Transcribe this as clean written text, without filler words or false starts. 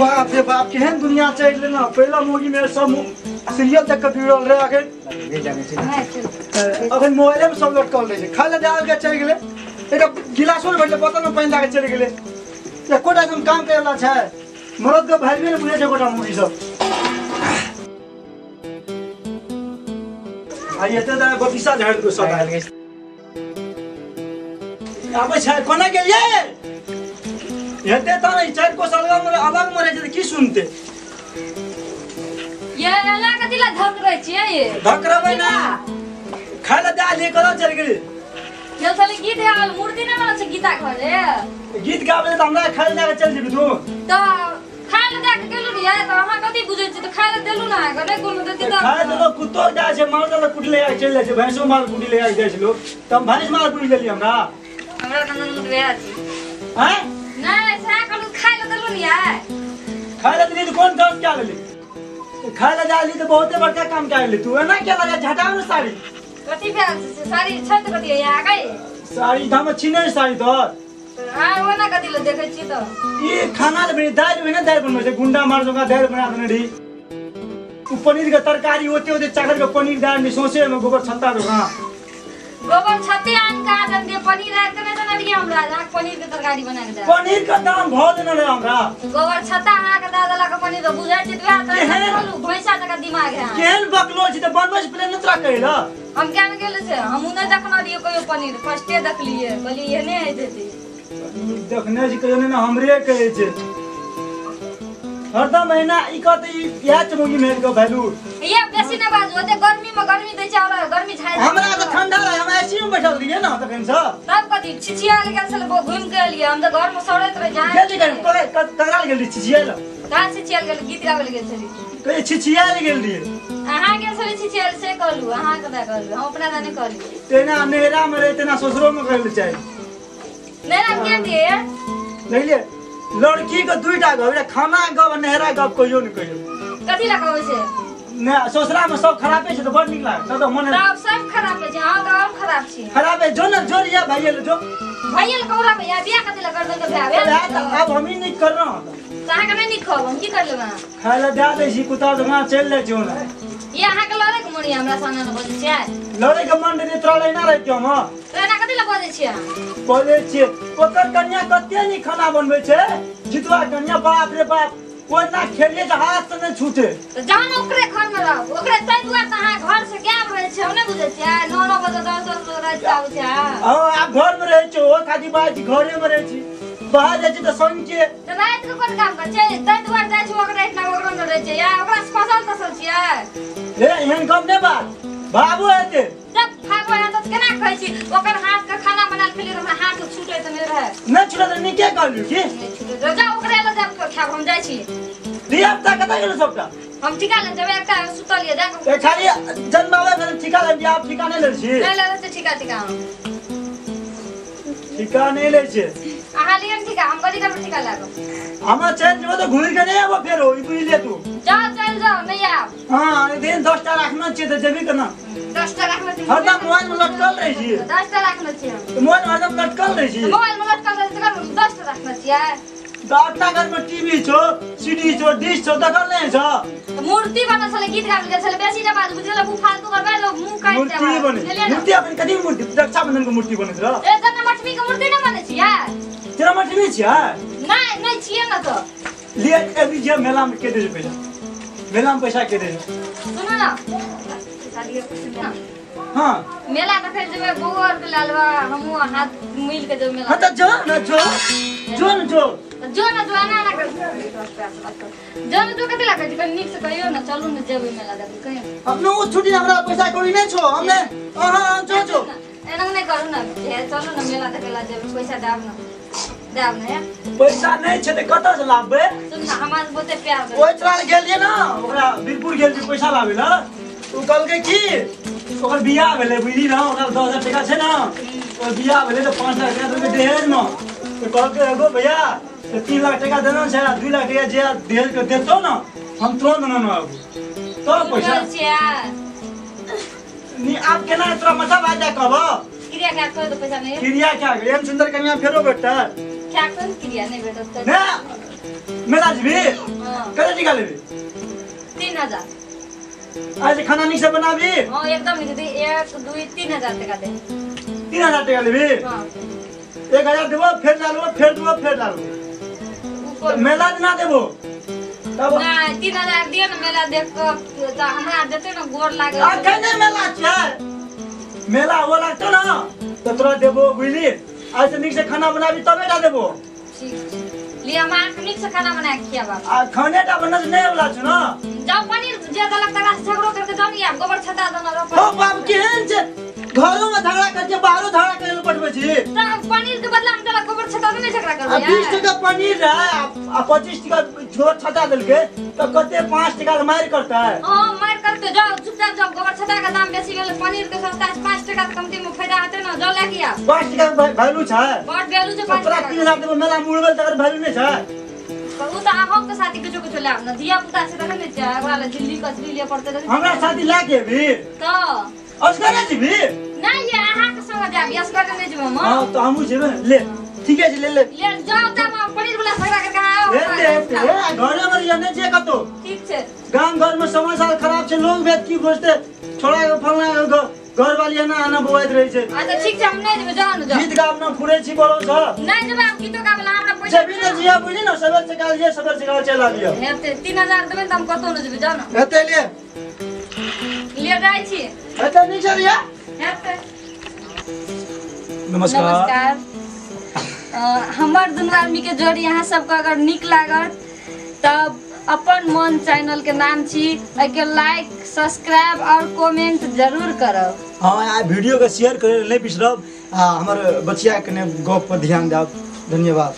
बाप रे बाप केहन दुनिया चलि गेलै ना। पहिले मोगी में सब सीरियल देख के बिगड़ल रहे, अखन अखन मोबाइले में सब लटकल रहे छै। खाय लए दए के चलि गेलै, एकटा गिलासो नहि भेटलै, बोतल में पानि दए के चलि गेलै। एकोटा एकदम काम करे वाला छै, मरद के वैल्यू नहि बुझै छै एकोटा मोगी सब। आ एते तऽ बतीसा झाड़ि देलकै सब। आबै छै कोना गेलियै हेतै तऽ ई चारि कोस अलग में रहै छै तऽ की सुनतै? ये एना कथी ला धक रहै छियै? ये धकरबै ना, खाय लए दए लिए कतऽ चलि गेली? गेल छली गीत गाबै, मूर्ति नहि बनल छै गीता घरे। गीत गाबै तऽ हमरा खाय लए दए के चलि जेबी तू? तऽ खाय लए दए के गेलु ने तऽ अहाँ कथी बुझै छियै? तऽ खाय लए देलु ने अहाँके, नहि कोनो देती तऽ खाय देलक कुत्तो जाइ छै, माल जाल कुटि ले चलि जाइ छै, भैंसो माल कुटि ले जाइ छै लोक, तऽ हम भैंस माल कुटि लेलियै। हमरा हमरा तऽ ननद वएह छी। आँय नहि सएह कहलु, खाय लए देलु ने यार। खाय लए देली तऽ कोन दोष क्या लेली? खाय लए दए देली तऽ बहुते बड़का काम कए लेली तू। एना किया लगा झटाउ ने साड़ी? कथी भेल छै साड़ी? छै तऽ कथी यहाँ गई साड़ी तऽ हम छिनै साड़ी तोहर। आँ ओना कथी लए देखै छी तऽ? ई खाना ले दालि में दालि बनबै छै, गुंडा मार जकाँ दालि बना देने रही। उ पनीर के तरकारी ओते ओते चाकर के पनीर दालि सौंसे में गोबर छत्ता जकाँ। गोबर छत्ते आनि कऽ आदम दियै, पनीर आनि कऽ नहि देने रहियै हमरा, अहाँके पनीर के तरकारी बना कऽ दए। पनीर के दाम भऽ देने रहे हमरा। गोबर छत्ता अहाँके दए देलक पनीर तऽ बुझै छी तऽ वएह तऽ बोलू, भैंसा जकाँ दिमाग है। केहन बकलो छी तऽ बनबै से पहिले नहि तोरा कहै लए? हम किया ने गेल छै, हमहूँ नहि देखने रहियै कहियो पनीर, फर्स्टे देखलियै, कहलियै एहने होइत हेतै। पनीर देखने छी कहियो नहि ने, हमरे कहै छै हरदम एना। ई कहतै ई इएह छै मौगी मेहर के वैल्यू। ये बेसी नहि बाजू, ओते गर्मी में गर्मी दै छै और गर्मी झाड़ि दै छै। हमरा तऽ ठंडा रहै, हम एसी में बैठल रहियै ने तखन सँ। तब कथी छिछियाल गेल छलै, घुमि के एलियै, हम तऽ घर में सड़ैत रही। जहाँ गेल रही ककरा गेल रही छिछियाल? कहाँ छिछियाल गेल? गीत गाबै लए गेल छली। कहै छिछियाल गेल रहियै। अहाँ गेल छली छिछियाल से कहलू, अहाँ के दए कहलू, हम अपना दए नहि कहलियै। तेना नैहरा में रहै तेना ससुरो में करै लए चाही। नैहरा में केहन दियै? देखलियै लड़की के दुईटा गप, एकटा खाना गप आ नैहरा गप कहियो ने कहियो। कथी लए कहबै से? ने ससुरा में सब खराबे छै तऽ बड़ नीक लागत, तब मन तब सब खराब छै, अहाँ तऽ और खराब छी। खराब है जो ने जो रिया भैया जो भैया ले कौरा भैया बियाह कथी लए कर देलकै भैया? तऽ आब हमही नीक करलहुँ। तऽ अहाँके नहि नीक कहब, हम की कर लेबै? अहाँ खाय लए दए दै छी कुत्ता जकाँ चलि जाइ छी ओना। ये अहाँके लड़ै के मन यऽ हमरा से एना बजै छियै? लड़ै के मन रहै तोरा लए एना रहितियौ हम? तऽ एना कथी लए बजै छियै अहाँ? बजै छियै ओकर कनिया कते नीक खाना बनबै छै, जितुआ कनिया, बाप रे बाप, ओना खेलिए तऽ हाथ से नहि छूटे। तऽ जाउ ने ओकरे घर में रहू, ओकरे ताहि दुआरे तऽ अहाँ घर से गायब रहै छियै, हम नहि बुझै छियै? 9 9 बजे 10 10 बजे राति आबै छै। हँ आब घर में रहै छी, ओ खाली बात घरे में रहै छी, बाहर जाइ छी तऽ संग के। तऽ राति के कोन काम करै छियै? ताहि दुआरे जाइ छी ओकरे एहिठिना, ओकरो ने रहै छियै, या ओकरा से फसल तसल छियै? हे एहन गप नहि बात, बाबू हेतै। जब फागो हैत तऽ केना कहै छी? ओकर हाथ के खाना बना के खेलियै तऽ हमरा हाथ छूटैत नहि रहै। नहि छूटैत तऽ नीके कहलियौ की? नहि छूटैत रहै, जाउ ओकरे लग जाब खायब, हम जाइ छी। धिया पुता कतऽ गेलै सबटा? हम ठीका लए जेबै, एकटा सुतल यऽ जाकऽ। ए खाली जन्माबै भेल ठीका लै छी, आब ठीका नहि लै छी? नहि लै छै ठीका, ठीका हम ठीका नहि लै छै। अहाँ लिअ ने ठीका, हम कथी करबै ठीका लए कऽ? हमरा चलि जेबै तऽ घुरि के नहि आबऽ फेरो, ई बुझि ले तू। जाउ चलि जाउ, नहि आयब। हँ दिन 10टा राखने छियै तऽ जेबी केना? 10टा राखने छियै। हरदम मोबाइल में लटकल रहै छियै। 10टा राखने छियै। मोबाइल में हरदम लटकल रहै छियै। मोबाइल में लटकल रहै छियै, 10टा राखने छियै। अपना घर में टीवी छौ, सीडी छौ, डिश छौ, देखल नहि छौ? मूर्ति बनल छलै, गीत गाबै गेल छलै, बेसी नहि बाजू बुझल, ओ फालतू करबै लोग मुंह काटि देबै। मूर्ति बने मूर्ति अपन कथी मूर्ति? रक्षाबंधन के मूर्ति बनैत रह। ए जन्माष्टमी के मूर्ति नहि बनै छियै? जन्माष्टमी छियै? नहि नहि छियै ने तऽ। लिए अभी जे मेला में के दे छै पैसा? मेला में पैसा के दे छै? सुनू ना। हाँ मेला देखै जेबै, बौआ आर के लए लेबै, हमहूँ हाथ मिल के जेबै मेला। हाँ तऽ जो ने जो, जो ने जो, जो ने जो, एना एना कर जो ने जो, कथी लए कहै छी? कनि नीक से कहियौ ने, चलू ने जेबै मेला देखै, कहियौ। अपनो ओ छुट्टी हमरा पैसा कौड़ी नहि छौ, हमने अहाँ जो जो एना नहि करू ने, चलू ने मेला देखै लए जेबै, पैसा देब ने, देब ने। पैसा नहि छै तऽ कतऽ से लाबबै? सुन ना, हमरा बहुते प्यार। ओहि चला गेलियै ना ओकरा बीरपुर गेल छी पैसा लाबै लए, ओ कहलकै की ओकर बियाह भेलै बुझली ना, ओकरा 10,000 टका छै ना, ओकर बियाह भेलै तऽ 5 लाख टका देलकै दहेजमे। तऽ कहलकै एगो भैया 3 लाख टका देना छै, 2 लाख टका जे दहेज के देतौ ना हम तुरंत ना आबू तब पैसा। नी आब केना तोरा माथा भाज जा कहबो? क्रिया क्या कर दो पैसा नहीं। क्रिया क्या एहन सुंदर कन्या फेरो भेटतै? क्या कर क्रिया नहीं भेटत ना। मेला जेबी? हां। कते टका लेबी? 3000। आज खाना नीक से बनाबी? हां एकदम नीक दे। 1 2 3000 टका दे। 3000 टका लेबी? हां। 1000 देबो फेर डालबो, फेर देबो फेर डालबो। मेला ना देबो तब ना 3000 दियो ना मेला देख के त हमरा देते ना गोर लागे। अखन नै मेला छै, मेला हो लागतो ना त तोरा देबो बुझली। आज से नीक से खाना बनाबी तबे टा देबो। ठीक लिया, हम अहाँके नीक से खाना बना के खियाबा। आ खाने टा बनल नै वाला छ ना। जाओ पनीर जे देलक तकरा से झगड़ो करके जाओ ने, गोबर छटा देना रोपा। हो बाप केहन छै, घरो में झगड़ा करके बाहरो झगड़ा करे ले पठबै छी। त पनीर के बदला में देलक गोबर छटा देने झगड़ा करबै। आ 20 टका पनीर रहे आ 25 टका छोट छटा देलके त कते 5 टका के मारि करतै। हां मारि करते, जाओ चुपचाप जाओ। गोबर छटा के दाम बेसी गेल, पनीर के सस्ता 5 टका के कमती में फायदा हेतै ना। जाओ लेके आ। 5 टका के वैल्यू छै, बड वैल्यू छै। 5 तोरा 3000 देबो मेला मुड़बेल तकर वैल्यू नै छै। उ त अहाँ के साथी किछो किछो लाब ना, धिया पुता छै तखन नै छै। ओकरा ले झिल्ली कचरी ले पड़तै। हमरा साथी ला के भी त असगरे जेबी? नै ये अहाँ के संग जाब, असगरे नै जेबै हम। हां त हमहु जेबै ले। ठीक है ले ले ले जाओ त पनीर वाला झगड़ा करके आओ। ले ले घरे में जने छै कतो। ठीक छै। गांव घर में समाचार खराब छै, लोग भेद की खोजते छोड़ा के फलना घर वाली एना एना बौआइत रहै छै। अच्छा ठीक छै, हम नै जेबै, जाओ न जाओ। गीत गाब न फुरै छी बड़ो छ। नै जेबै हम गीतो गाबै ला, हमरा पैसा जेबी त जिया बुझली न, सबेर से काल जे सबेर से काल चल आबियो। हेतै 3000 देबै त हम कतो न जेबै, जाओ न। हेतै ले ले जाइ छी। हेतै नीक से लिया। हेतै। नमस्कार। नमस्कार। हमर दुनू आदमी के जोड़ी अहाँ सबके अगर नीक लागत तब अपन मन चैनल के नाम छी, एहिके लाइक सब्सक्राइब और कमेंट जरूर करब। हाँ आ वीडियो के शेयर करे नहीं बिसरब आ हमर बचिया के गप पर ध्यान देब। धन्यवाद।